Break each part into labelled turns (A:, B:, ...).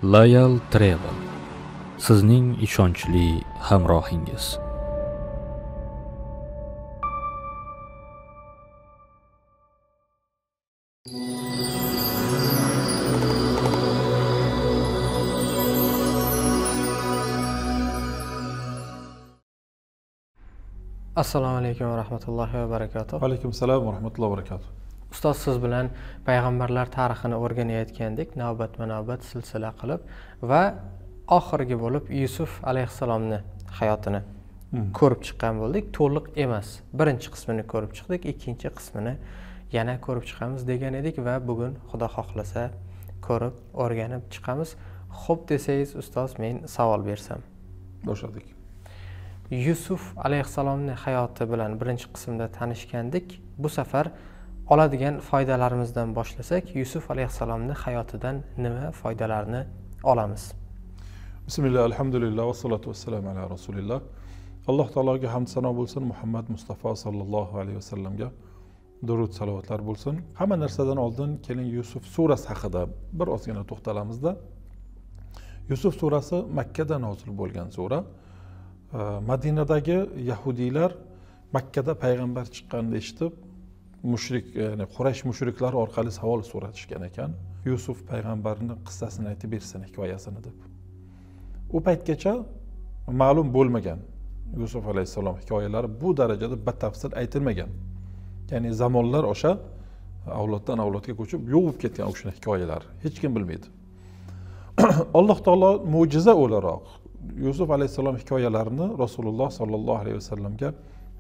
A: Layal Travel sizning ishonchli hamrohingiz.
B: Assalomu alaykum va rahmatullohi va barakatuh.
C: Va alaykum assalom va rahmatullohi va barakatuh.
B: Ustoz, siz bilan payg'ambarlar tarixini o'rganayotgandik, navbatma-navbat silsila qilib va oxirgi bo'lib Yusuf alayhissalomni hayotini ko'rib chiqqan bo'ldik. To'liq emas, birinchi qismini ko'rib chiqdik, ikkinchi qismini yana ko'rib chiqamiz degan edik va bugun Xudo xohlasa ko'rib, o'rganib chiqamiz. Xo'p desangiz ustoz, men savol bersam.
C: Boshladik.
B: Yusuf alayhissalomning hayoti bilan birinchi qismda tanishgandik. Bu safar oladigan foydalarimizdan boshlasak, Yusuf alayhissalomning hayotidan nima foydalarni olamiz?
C: Bismillah, alhamdulillah, vassalatu vassalamu ala rasulillah. Alloh taologa hamd sano bo'lsin, Muhammad Mustafa sallallohu alayhi vasallamga durud salovatlar bo'lsin. Hamma narsadan oldin keling Yusuf surasi haqida bir ozgina to'xtalamizda. Yusuf surasi Makka da nozil bo'lgan sura. Madinadagi yahudiylar Makkada payg'ambar chiqqanini eshitib, mushrik, ya'ni Quraysh mushriklari orqali savol so'ratishgan ekan. Yusuf payg'ambarning qissasini aytib bersin, hikoyasini deb. U paytgacha ma'lum bo'lmagan. Yusuf alayhissalom hikoyalari bu darajada batafsil aytilmagan. Ya'ni zamonlar osha avloddan avlodga ko'chib yo'qib ketgan o'sha hikoyalar. Hech kim bilmaydi. Alloh taolo mo'jiza o'laroq Yusuf alayhissalom hikoyalarini Rasululloh sallallohu alayhi vasallamga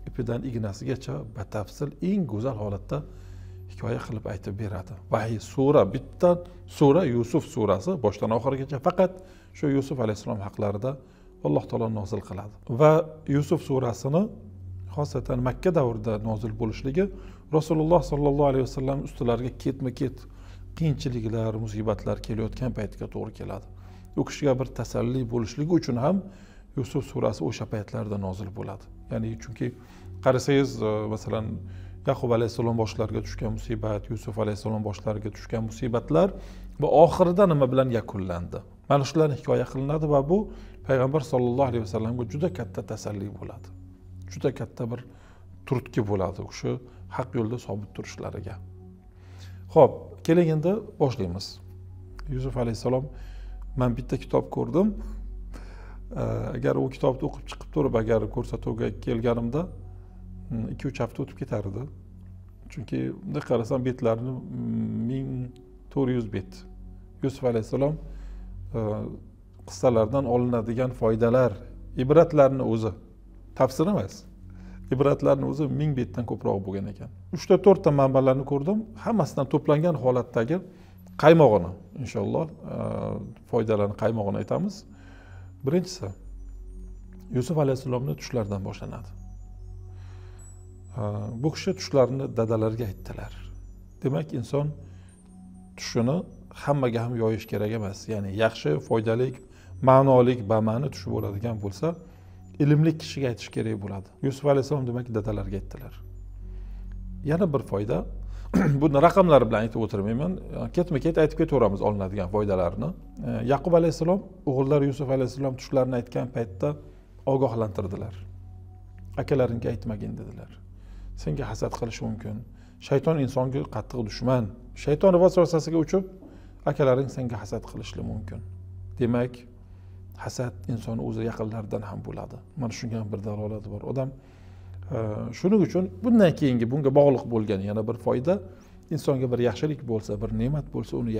C: ipidan ignasigacha batafsil eng go'zal holatda hikoya qilib aytib beradi. Vahiy sura, bitta sura Yusuf surasi boshdan oxirigacha faqat shu Yusuf alayhissalom haqlarida Alloh taolo nozil qiladi. Va Yusuf surasini xosatan Makka davrida nozil bo'lishligi Rasululloh sallallohu alayhi vasallam ustilariga ketma-ket qiyinchiliklar, musibatlar kelayotgan paytga to'g'ri keladi. U kishiga bir tasalli bo'lishligi uchun ham Yusuf surasi o'sha paytlarda nozil bo'ladi. Ya'ni chunki qarasangiz, masalan, Yaqub alayhissalom boshlariga tushgan musibat, Yusuf alayhissalom boshlariga tushgan musibatlar va oxirida nima bilan yakunlandi? Mana shularni hikoya qilinadi va bu payg'ambar sollallohu alayhi vasallamga juda katta tasalli bo'ladi. Juda katta bir turtki bo'ladi o'sha haq yo'lda sobit turishlariga. Xo'p, keling endi boshlaymiz. Yusuf alayhissalom, men bitta kitob ko'rdim. Agar u kitobni o'qib chiqib turib, agar ko'rsatuvga kelganimda 2-3 hafta o'tib ketardi. Chunki bunday qarasam betlarini 1400 bet. Yusuf alayhissalom qissalardan olinadigan foydalar, ibratlarni o'zi, tafsir emas, ibratlarni o'zi 1000 betdan ko'proq bo'lgan ekan. 3-4 ta manbalarni ko'rdim, hammasidan to'plangan holatdagi qaymog'ini inshaalloh foydalarni qaymog'ini aytamiz. Birinchisi, Yusuf alayhissalomning tushlaridan boshlanadi. Bu kishi tushlarini dadalariga aytdilar. Demak, inson tushini hammaga ham yoyish kerak emas. Ya'ni yaxshi, foydali, ma'nolik, bama'ni tush bo'ladigan bo'lsa, ilmli kishiga aytish kerak bo'ladi. Yusuf alayhissalom demak dadalariga aytdilar. Yana bir foyda, buni raqamlar bilan aytib o'tirmayman, ketma-ket aytib ketaveramiz olinadigan foydalarni. Yaqub alayhissalom o'g'illari Yusuf alayhissalom tushlarini aytgan paytda ogohlantirdilar. Akalaringga aytmagin dedilar. Senga hasad qilishi mumkin. Shayton insonga qattiq dushman. Shayton vasvasasiga uchib, akalaring senga hasad qilishi mumkin. Demak, hasad inson o'zi yaqinlaridan ham bo'ladi. Mana shunga ham bir dalolat bor. Odam shuning uchun bundan keyingi bunga bog'liq bo'lgan yana bir foyda, insonga bir yaxshilik bo'lsa, bir ne'mat bo'lsa, uni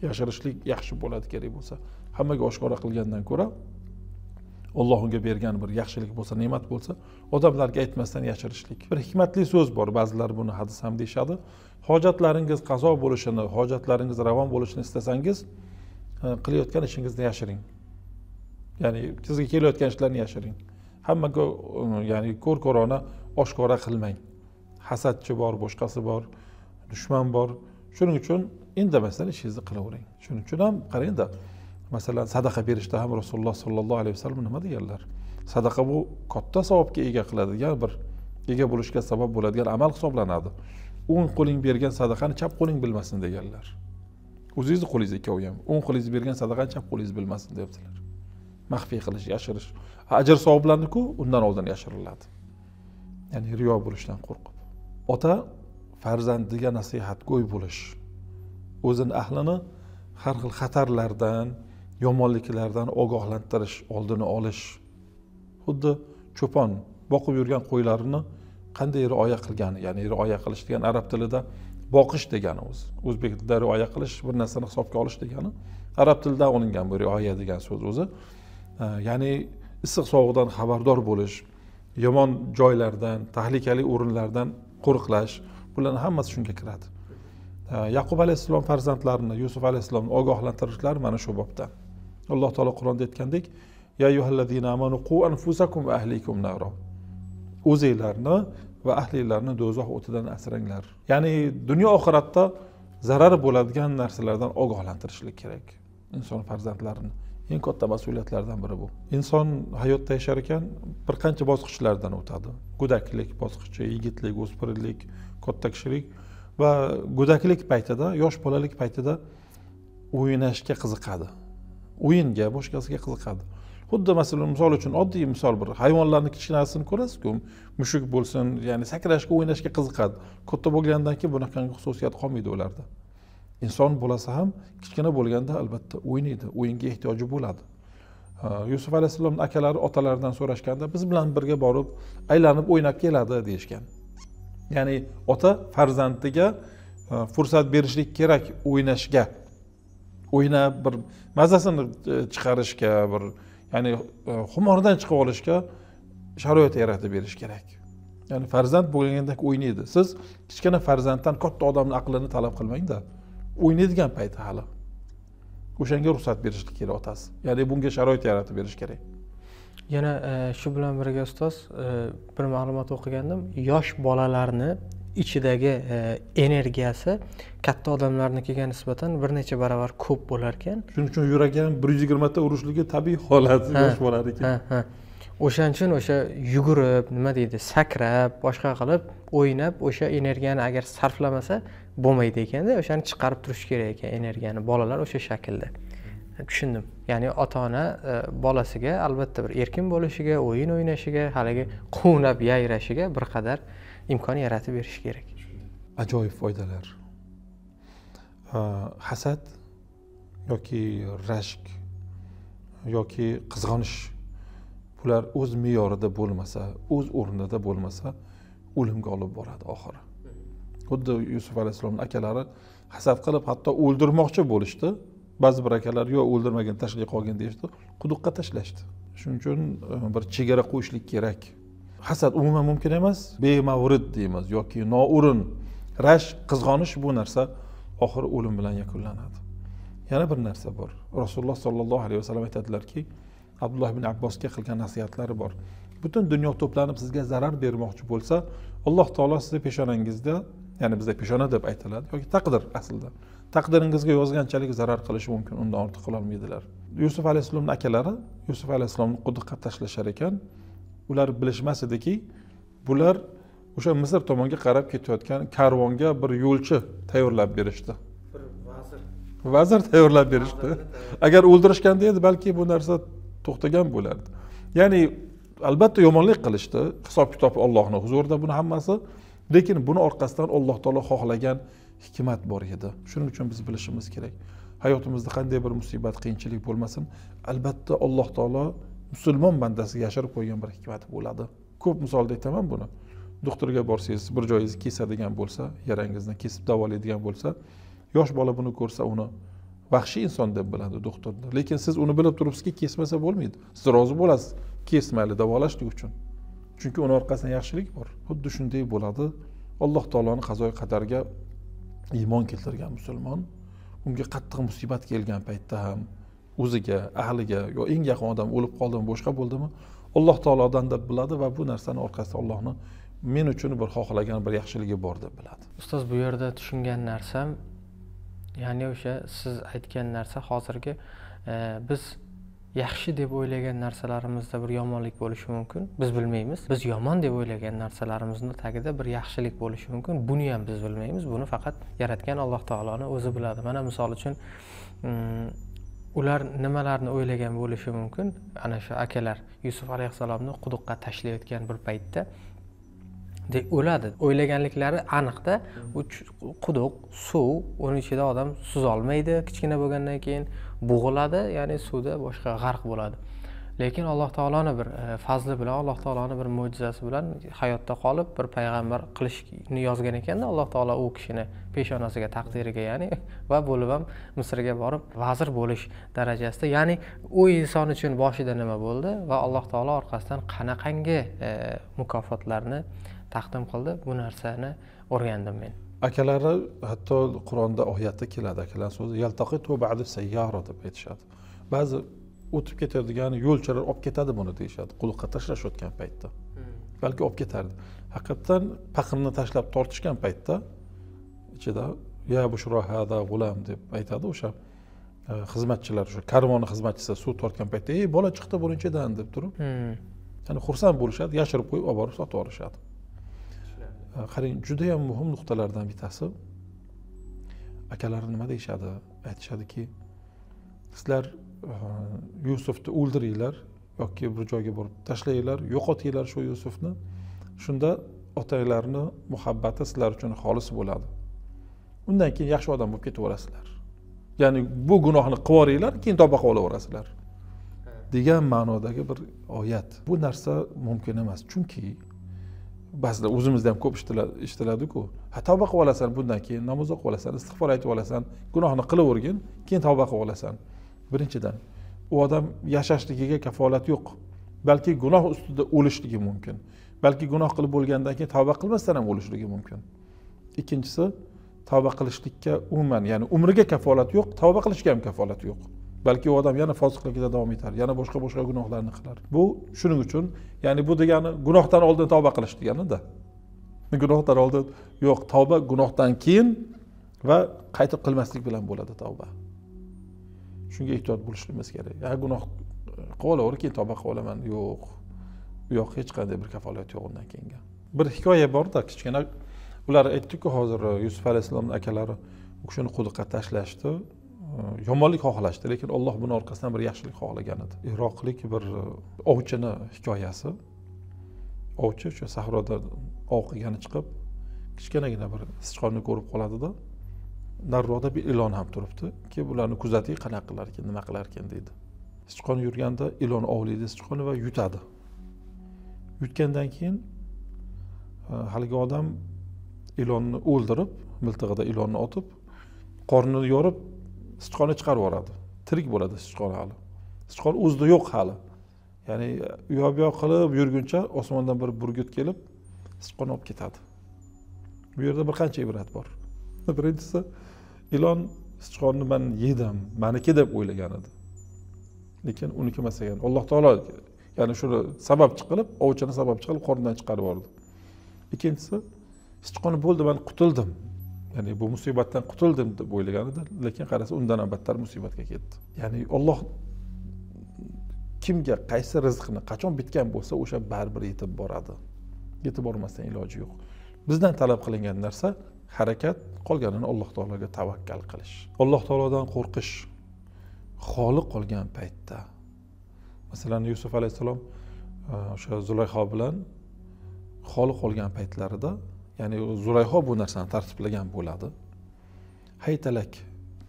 C: yashirishlik yaxshi bo'ladi kerak bo'lsa. Hammaga oshkora qilgandan ko'ra Alloh unga bergan bir yaxshilik bo'lsa, ne'mat bo'lsa, odamlarga aytmasdan yashirishlik. Bir hikmatli so'z bor, ba'zilar buni hadis ham deyshadi. Hojatlaringiz qazo bo'lishini, hojatlaringiz ravon bo'lishini istasangiz, qilayotgan ishingizni yashiring. Ya'ni sizga kelayotgan ishlarni yashiring. Hammaga, ya'ni ko'r-ko'rona oshkora qilmang. Hasadchi bor, boshqasi bor, dushman bor. Shuning uchun indamasdan ishingizni qilavering. Shuning uchun ham qarang-da, masalan, sadaqa berishda ham Rasululloh sallallohu alayhi vasallam nima deganlar? Sadaqa bu katta savobga ega qiladigan bir, ega bo'lishga sabab bo'ladigan amal hisoblanadi. O'ng qo'ling bergan sadaqani chap qo'ling bilmasin deganlar. O'zingizni qo'lingiz ikkovi ham. O'ng qo'lingiz bergan sadaqani chap qo'lingiz bilmasin deyaptilar. Maxfiy qilish, yashirish. Ajr savoblarni-ku undan oldin yashiriladi. Ya'ni riyo bo'lishdan qo'rqib. Ota farzandiga nasihatgo'y bo'lish, o'zini ahlini har xil xatarlardan, yomonliklardan ogohlantirish, oldini olish. Xuddi cho'pon boqib yurgan qo'ylarini qanday rioya qilgani, ya'ni rioya qilish degan arab tilida boqish degani o'zi. O'zbek tilida rioya qilish bir narsani hisobga olish degani. Arab tilidan olingan bu rioya degan so'z o'zi. Ya'ni issiq sovuqdan xabardor bo'lish, yomon joylardan, tahlikali o'rinlardan qo'riqlash, bularning hammasi shunga kiradi. Yaqub alayhissalom farzandlarini, Yusuf alayhissalomni ogohlantirishlari mana shu bobda. Alloh taolo Qur'onda aytgandek: "Ya ayyuhallazina amanu qu anfusakum va ahlikum nara." O'zinglarni va ahlinglarni do'zax o'tidan asranglar. Ya'ni dunyo oxiratda zarar bo'ladigan narsalardan ogohlantirishlik kerak inson farzandlarini. Eng katta mas'uliyatlardan biri bu. Inson hayotda yashar ekan bir qancha bosqichlardan o'tadi. Go'daklik bosqichi, yigitlik, o'spirinlik, katta kishilik va go'daklik paytida, yosh bolalik paytida o'ynashga qiziqadi. O'yinga, boshqasiga qiziqadi. Xuddi masalan, misol uchun oddiy misol bir hayvonlarning kichkinasini ko'rasiz-ku, mushuk bo'lsin, ya'ni sakrashga, o'ynashga qiziqadi. Katta bo'lgandan keyin bunaqangi xususiyat qolmaydi ularda. Inson bolasi ham kichkina bo'lganda albatta o'ynaydi, o'yinga ehtiyoji bo'ladi. Yusuf alayhissalomning akalari otalaridan so'rashganda biz bilan birga borib, aylanib o'ynab keladi deyishgan. Ya'ni ota farzandiga fursat berishlik kerak o'ynashga. O'ynab bir mazasini chiqarishga, bir ya'ni xumordan chiqib olishga sharoit yaratib berish kerak. Ya'ni farzand bo'lganda o'ynaydi. Siz kichkina farzanddan katta odamning aqlini talab qilmang-da. O'ynaydigan payti hali. O'shanga ruxsat berishlik kerak otasi. Ya'ni bunga sharoit yaratib berish kerak.
B: Yana shu bilan birga ustoz bir ma'lumot o'qigandim. Yosh bolalarni ichidagi energiyasi katta odamlarnikiga nisbatan bir necha barobar ko'p bo'lar ekan.
C: Shuning uchun yuragi ham 120 ta urishligi tabiiy holat yosh bolaniki.
B: Ha. O'shaning uchun o'sha yugurib, nima deydi, sakrab, boshqa qilib, o'ynab o'sha energiyani agar sarflamasa bo'lmaydi ekanda, o'shani chiqarib turish kerak ekan energiyani bolalar o'sha shaklda. Tushundim. Ya'ni ota-ona bolasiga albatta bir erkin bo'lishiga, o'yin o'ynashiga, haligi quvnab yayrashiga bir qadar imkon yaratib berish kerak.
C: Ajoyib foydalar. Hasad yoki rashk yoki qizg'onish, bular o'z me'yorida bo'lmasa, o'z o'rnida bo'lmasa o'limga olib boradi oxiri. Xuddi Yusuf alayhissalomning akalari hasad qilib hatto o'ldirmoqchi bo'lishdi. Ba'zi bir akalar yo o'ldirmagan, tashlay qolgin deyishdi, quduqqa tashlashdi. Shuning uchun bir chegara qo'yishlik kerak. Hasad umuman mumkin emas, bemavrid deymiz yoki noo'rin rashk, qizg'onish, bu narsa oxiri o'lim bilan yakunlanadi. Yana bir narsa bor. Rasululloh sollallohu alayhi vasallam aytadilarki, Abdulloh ibn Abbosga qilgan nasihatlari bor. Butun dunyo to'planib sizga zarar bermoqchi bo'lsa, Alloh taolo sizni peshonangizda, ya'ni bizda peshona deb aytiladi yoki taqdir aslida. Taqdiringizga yozganchalik zarar qilishi mumkin, undan ortiq qila olmaydilar. Yusuf alayhissalomning akalari Yusuf alayhissalomni quduqqa tashlashar ekan, ular bilishmas ediki, bular o'sha Misr tomonga qarab ketayotgan karvonga bir yo'lchi tayyorlab berishdi.
B: Bir vazir.
C: Vazir tayyorlab berishdi. Agar o'ldirishganda edi, balki bu narsa to'xtagan bo'lardi. Ya'ni albatta yomonlik qilishdi, hisob-kitob Allohning huzurida buni hammasi, lekin buni orqasidan Alloh taolo xohlagan hikmat bor edi. Shuning uchun biz bilishimiz kerak. Hayotimizda qanday bir musibat, qiyinchilik bo'lmasin, albatta Alloh taolo musulmon bandasiga yashirib qo'ygan bir hikmati bo'ladi. Ko'p misolda aytaman buni. Doktorga borsangiz, bir joyingizni kesadigan bo'lsa, yarangizni kesib davolaydigan bo'lsa, yosh bola buni ko'rsa uni vahshiy inson deb biladi doktorni. Lekin siz uni bilib turibsizki, kesmasa bo'lmaydi. Siz rozi bo'lasiz, kesmayli davolashlik uchun. Chunki uni orqasidan yaxshilik bor. Xuddi shunday bo'ladi. Alloh taoloning qazoyi qadariga iymon keltirgan musulmon unga qattiq musibat kelgan paytda ham o'ziga, ahliga yo eng yaqin odam o'lib qoldimi, boshqa bo'ldimi, Alloh taolodan deb biladi va bu narsani orqasida Allohni men uchun bir xohlagan bir yaxshiligi bor deb biladi.
B: Ustoz, bu yerda tushungan narsam, ya'ni o'sha siz aytgan narsa hozirgi biz Yaxshi deb o'ylagan narsalarimizda bir yomonlik bo'lishi mumkin, biz bilmaymiz. Biz yomon deb o'ylagan narsalarimizning tagida bir yaxshilik bo'lishi mumkin, buni ham biz bilmaymiz. Buni faqat yaratgan Alloh taoloni o'zi biladi. Mana misol uchun ular nimalarni o'ylagan bo'lishi mumkin? Ana shu akalar Yusuf alayhissalomni quduqqa tashlayotgan bir paytda o'ladi. O'ylaganliklari aniqda, u quduq, suv, uning ichida odam suzolmaydi, kichkina bo'lgandan keyin bo'g'iladi, ya'ni suvda boshqa g'arq bo'ladi. Lekin Alloh taoloni bir fazli bilan, Alloh taoloni bir mo'jizasi bilan hayotda qolib, bir payg'ambar qilishni yozgan ekanda Alloh taolo u kishini peshonasiga, taqdiriga, ya'ni va bo'lib ham Misrga borib vazir bo'lish darajasida, ya'ni u inson uchun boshida nima bo'ldi va Alloh taolo orqasidan qanaqangi mukofotlarni taqdim qildi, bu narsani o'rgandim men.
C: Akalari hatto Qur'onda oyatda keladi, akalar so'zi yaltaqitu ba'du sayyara deb aytishadi. Ba'zi o'tib ketadigan yo'lchilar olib ketadi buni deyishadi, quduqqa tashlashayotgan paytda. Balki olib ketardi. Haqiqatan paqirni tashlab tortishgan paytda ichida ya bushra hada g'ulam deb aytadi o'sha xizmatchilar, o'sha karvon xizmatchisi suv tortgan paytda, ey bola chiqdi buning ichidan deb turib, ya'ni xursand bo'lishadi, yashirib qo'yib olib borib sotib olishadi. Qarang, juda ham muhim nuqtalardan bittasi, akalari nima deyishadi? Aytishadiki, sizlar Yusufni o'ldiringlar yoki bir joyga borib tashlanglar, yo'qotinglar shu Yusufni. Shunda otanglarning muhabbati sizlar uchun xolis bo'ladi. Undan keyin yaxshi odam bo'lib ketaverasizlar. Ya'ni bu gunohni qilib, keyin tavba qilib olaverasizlar degan ma'nodagi bir oyat. Bu narsa mumkin emas, chunki ba'zida o'zimizda ham ko'p eshitiladi-ku. Ha, tavba qilib olasan, bundan keyin namoz o'qib olasan, istig'for aytib olasan, gunohni qilavergin, keyin tavba qilib olasan. Birinchidan, u odam yashashligiga kafolat yo'q. Balki gunoh ustida o'lishligi mumkin. Balki gunoh qilib bo'lgandan keyin tavba qilmasdan ham o'lishligi mumkin. Ikkinchisi, tavba qilishlikka umuman, ya'ni umriga kafolat yo'q, tavba qilishga ham kafolat yo'q. Balki u odam yana fosiqlikda davom etar, yana boshqa gunohlarni qilar. Bu shuning uchun, ya'ni bu degani gunohdan oldin tavba qilish degani-da. Gunohdan oldin yo'q, tavba gunohdan keyin va qaytib qilmaslik bilan bo'ladi tavba. Shunga ehtiyot bo'lishimiz kerak. Ya gunoh qilib olaver, keyin tavba qilib olaman, yo'q. U yoq hech qanday bir kafolat yo'q undan keyingi. Bir hikoya bor-da, kichkina. Ular aytdi-ku hozir Yusuf alayhissalomning akalari u kishini quduqqa tashlashdi, yomonlik xohlashdi, lekin Alloh buni orqasidan bir yaxshilik xohlagan edi. Iroqlik bir ovchini hikoyasi. Ovchi o'sha sahroda ov qilgani chiqib, kichkinagina bir sichqonni ko'rib qoladida, nariroqda bir ilon ham turibdi. Ki bularni kuzating, qanaqa qilar ekan, nima qilar ekan deydi. Sichqon yurganda ilon ovlaydi sichqonni va yutadi. Yutgandan keyin haligi odam ilonni o'ldirib, miltig'ida ilonni otib, qornini yorib sichqonni chiqarib yuboradi. Tirik bo'ladi sichqon hali. Sichqon o'zida yo'q hali. Ya'ni u yoq bu yoq qilib yurguncha osmondan bir burgut kelib sichqonni olib ketadi. Bu yerda bir qancha ibrat bor. Birinchisi, ilon sichqonni men yedim, meniki deb o'ylagan edi. Lekin uniki emas ekan. Alloh taolo ya'ni shuni sababchi qilib, ovchini sababchi qilib qornidan chiqarib yubordi. Ikkinchisi, sichqon bo'ldi, men qutuldim. Ya'ni bu musibatdan qutuldim deb o'ylagan edi, lekin qarasa undan ham battar musibatga ketdi. Ya'ni Alloh kimga qaysi rizqni qachon bitgan bo'lsa, o'sha baribir yetib boradi. Yetib bormasdan iloji yo'q. Bizdan talab qilingan narsa harakat, qolganini Alloh taologa tavakkal qilish. Alloh taolodan qo'rqish xoli qolgan paytda. Masalan, Yusuf alayhissalom o'sha Zulayho bilan xoli qolgan paytlarida, ya'ni Zulayho bu narsani tartiblagan bo'ladi. Haytalak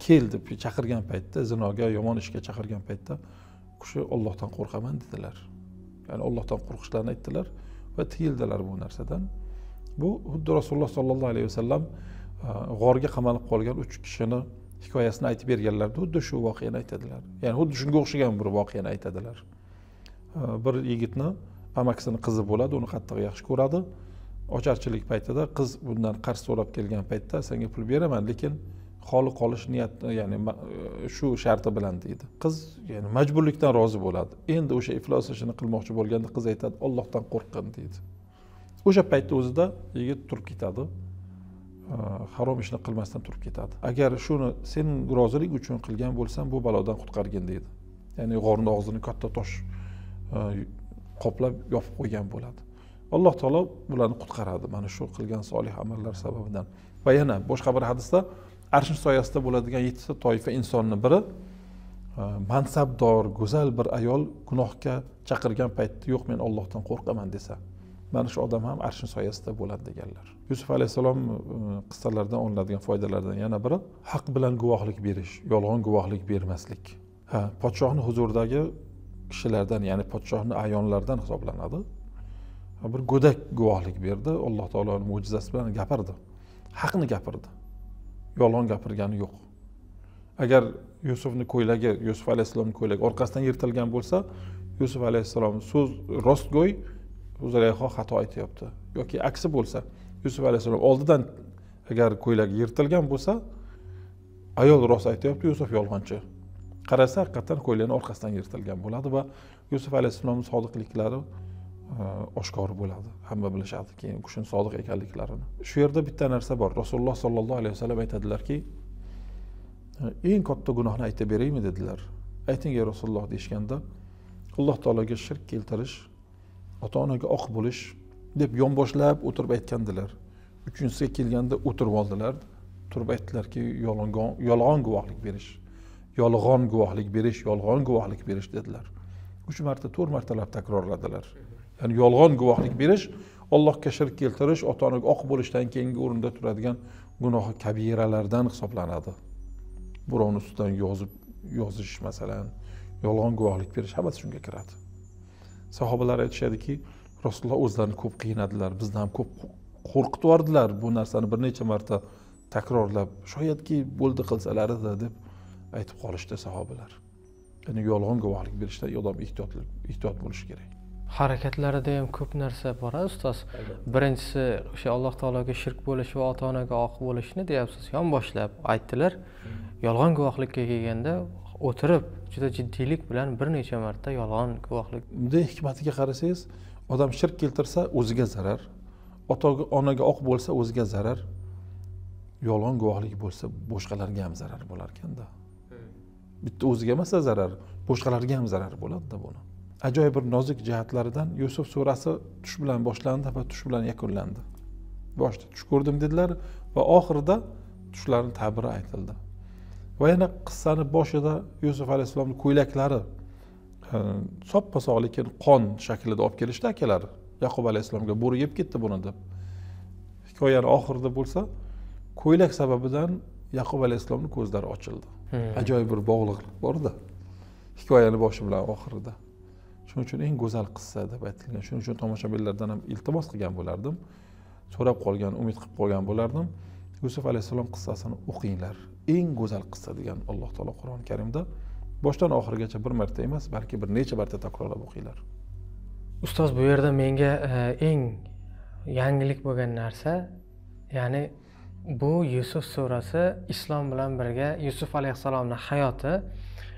C: kel deb chaqirgan paytda, zinoga, yomon ishga chaqirgan paytda kishi Allohdan qo'rqaman dedilar. Ya'ni Allohdan qo'rqishlarini aytdilar va tiyildilar bu narsadan. Bu xuddi Rasululloh sollallohu alayhi vasallam g'orga qamalib qolgan 3 kishini hikoyasini aytib berganlarida xuddi shu voqeani aytadilar. Ya'ni xuddi shunga o'xshagan bir voqeani aytadilar. Bir yigitni amakisini qizi bo'ladi, uni qattiq yaxshi ko'radi. Ocharchilik paytida qiz bundan qarz so'rab kelgan paytda senga pul beraman, lekin xoli qolish niyat, ya'ni shu sharti bilan deydi. Qiz ya'ni majburlikdan rozi bo'ladi. Endi o'sha iflos ishini qilmoqchi bo'lganda qiz aytadi, Allohdan qo'rqin deydi. O'sha paytda o'zida yigit turib ketadi. Harom ishni qilmasdan turib ketadi. Agar shuni sen rozilik uchun qilgan bo'lsam, bu balodan qutqargin deydi. Ya'ni g'orning og'zini katta tosh qoplab yopib qo'ygan bo'ladi. Alloh taolo bularni qutqaradi mana shu qilgan solih amallar sababidan. Va yana boshqa bir hadisda arsh soyasida bo'ladigan 7 ta toifa insonni biri mansabdor, go'zal bir ayol gunohga chaqirgan paytda yo'q men Allohdan qo'rqaman desa, mana shu odam ham arsh soyasida bo'ladi deganlar. Yusuf alayhissalom qissalaridan olinadigan foydalardan yana biri haq bilan guvohlik berish, yolg'on guvohlik bermaslik. Ha, podshohning huzuridagi kishilardan, ya'ni podshohning ayonlaridan hisoblanadi. Bir go'dak guvohlik berdi, Alloh taoloning mo'jizasi bilan gapirdi. Haqni gapirdi. Yolg'on gapirgani yo'q. Agar Yusufning ko'ylagi, Yusuf alayhissalomning ko'ylagi orqasidan yirtilgan bo'lsa, Yusuf alayhissalom so'z rostgo'y, Zulayho xato aytyapti. Yoki aksi bo'lsa, Yusuf alayhissalom oldidan agar ko'ylagi yirtilgan bo'lsa, ayol rost aytyapti, Yusuf yolg'onchi. Qarasa haqiqatan ko'ylakni orqasidan yirtilgan bo'ladi va Yusuf alayhissalomning sodiqliklari oshkor bo'ladi. Hamma bilishadi keyin u kishining sodiq ekanliklarini. Shu yerda bitta narsa bor. Rasululloh sollallohu alayhi vasallam aytadilarki, eng katta gunohni aytib beraymi dedilar. Ayting ey Rasululloh deyishganda, Alloh taologa shirk keltirish, ota-onaga oq bo'lish deb yonboshlab o'tirib aytgandilar. Uchinchisiga kelganda o'tirib oldilar, turib aytdilarki, yolg'on guvohlik berish, yolg'on guvohlik berish, yolg'on guvohlik berish dedilar. 3 marta, 4 martalab takrorladilar. Ya'ni yolg'on guvohlik berish, Allohga shirk keltirish, ota-onaga oq bo'lishdan keyingi o'rinda turadigan gunohi kabiralardan hisoblanadi. Birovning ustidan yozish masalan, yolg'on guvohlik berish hammasi shunga kiradi. Sahobalar aytishadiki, Rasululloh o'zlarini ko'p qiynadilar, bizni ham ko'p qo'rqitib yubordilar bu narsani bir necha marta takrorlab, shoyatki bo'ldi qilsalar edi deb aytib qolishdi sahobalar. Ya'ni yolg'on guvohlik berishda odam ehtiyot bo'lishi kerak.
B: Harakatlarida ham ko'p narsa bor, ustoz. Birinchisi o'sha Alloh taologa shirk bo'lish va ota-onaga oq bo'lishni deyapsiz, yonboshlab aytdilar. Yolg'on guvohlikka kelganda o'tirib juda jiddiylik bilan bir necha marta yolg'on guvohlik.
C: Bunday hikmatiga qarasangiz, odam shirk keltirsa o'ziga zarar, ota-onaga oq bo'lsa o'ziga zarar, yolg'on guvohlik bo'lsa boshqalarga ham zarar bo'lar ekanda. Bitta o'ziga emas zarar, boshqalarga ham zarar bo'ladi-da buni. Ajoyib bir nozik jihatlaridan Yusuf surasi tush bilan boshlandi va tush bilan yakunlandi. Boshda tush ko'rdim dedilar va oxirida tushlarning ta'biri aytildi. Va yana qissani boshida Yusuf alayhissalomning ko'ylaklari soppa-sog', lekin qon shaklida olib kelishdi akalari. Yaqub alayhissalomga bo'ri yeb ketdi buni deb. Hikoyaning oxirida bo'lsa, ko'ylak sababidan Yaqub alayhissalomning ko'zlari ochildi. Ajoyib bir bog'liqlik bor-da. Hikoyaning boshi bilan oxirida. Shuning uchun eng go'zal qissa deb aytilgan. Shuning uchun tomoshabinlardan ham iltimos qilgan bo'lardim, so'rab qolgan, umid qilib qolgan bo'lardim. Yusuf alayhissalom qissasini o'qinglar. Eng go'zal qissa degan Alloh taolo Qur'oni Karimda boshdan oxirigacha bir marta emas, balki bir necha marta takrorlab o'qinglar.
B: Ustoz, bu yerda menga eng yangilik bo'lgan narsa, ya'ni bu Yusuf surasi islom bilan birga, Yusuf alayhissalomning hayoti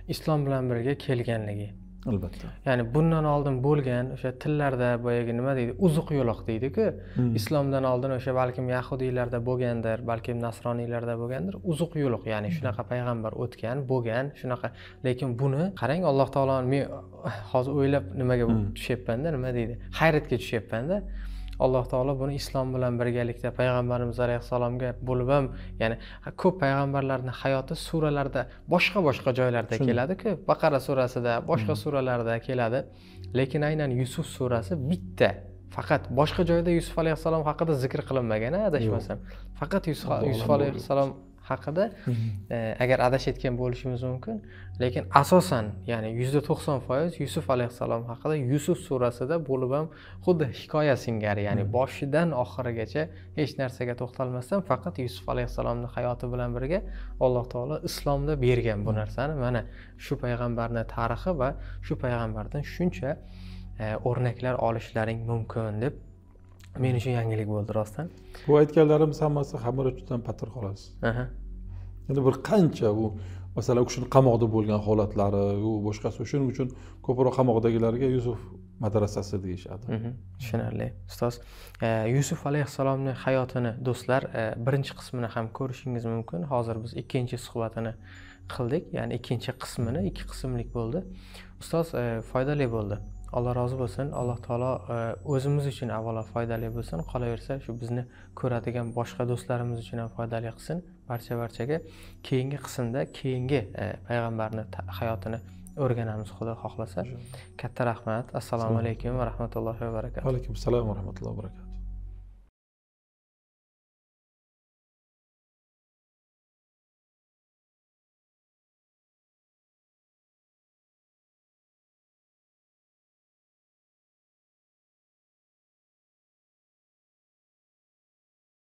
B: islom bilan birga kelganligi.
C: Albatta.
B: Ya'ni bundan oldin bo'lgan o'sha tillarda boyagi nima deydi, uzuq yo'loq deydi-ku. Islomdan oldin o'sha balkim yahudiylarda bo'lgandir, balkim nasroniylarda bo'lgandir, uzuq yo'loq, ya'ni shunaqa payg'ambar o'tgan, bo'lgan, shunaqa. Lekin buni qarang, Alloh taolo, men hozir o'ylab nimaga tushyapman-da, nima deydi, hayratga tushyapman-da. Alloh taolo buni islom bilan birgalikda payg'ambarimiz alayhissalomga bo'lib ham, ya'ni ko'p payg'ambarlarning hayoti suralarda boshqa-boshqa joylarda keladi-ku, Baqara surasida, boshqa suralarda keladi. Lekin aynan Yusuf surasi bitta, faqat boshqa joyda Yusuf alayhissalom haqida zikr qilinmagan, adashmasam. Faqat Yusuf alayhissalom haqida agar adashayotgan bo'lishimiz mumkin, lekin asosan, ya'ni 90% Yusuf alayhissalom haqida Yusuf surasida bo'lib ham xuddi hikoya singari, ya'ni boshidan oxirigacha hech narsaga to'xtalmasdan faqat Yusuf alayhissalomning hayoti bilan birga Alloh taolo islomda bergan bu narsani, mana shu payg'ambarning tarixi va shu payg'ambardan shuncha o'rnaklar olishlaring mumkin deb men uchun yangilik bo'ldi rostdan.
C: Bu aytganlarimiz hammasi xamir uchidan patir xolos. Endi bir qancha u masalan u kishini qamoqda bo'lgan holatlari, u boshqasi, shuning uchun ko'proq qamoqdagilarga Yusuf madrasasi deyishadi.
B: Tushunarli. Ustoz, Yusuf alayhissalomning hayotini do'stlar birinchi qismini ham ko'rishingiz mumkin. Hozir biz ikkinchi suhbatini qildik, ya'ni ikkinchi qismini, ikki qismlik bo'ldi. Ustoz, foydali bo'ldi. Alloh rozi bo'lsin. Alloh taolo o'zimiz uchun avvalo foydali bo'lsin, qolaversa shu bizni ko'radigan boshqa do'stlarimiz uchun ham foydali qilsin barcha-barchaga. Keyingi qismda keyingi payg'ambarni hayotini o'rganamiz, Xudo xohlasa. Katta rahmat. Assalomu alaykum va rahmatullohi va barakatuh.
C: Va alaykum assalom va rahmatullohi va barakatuh.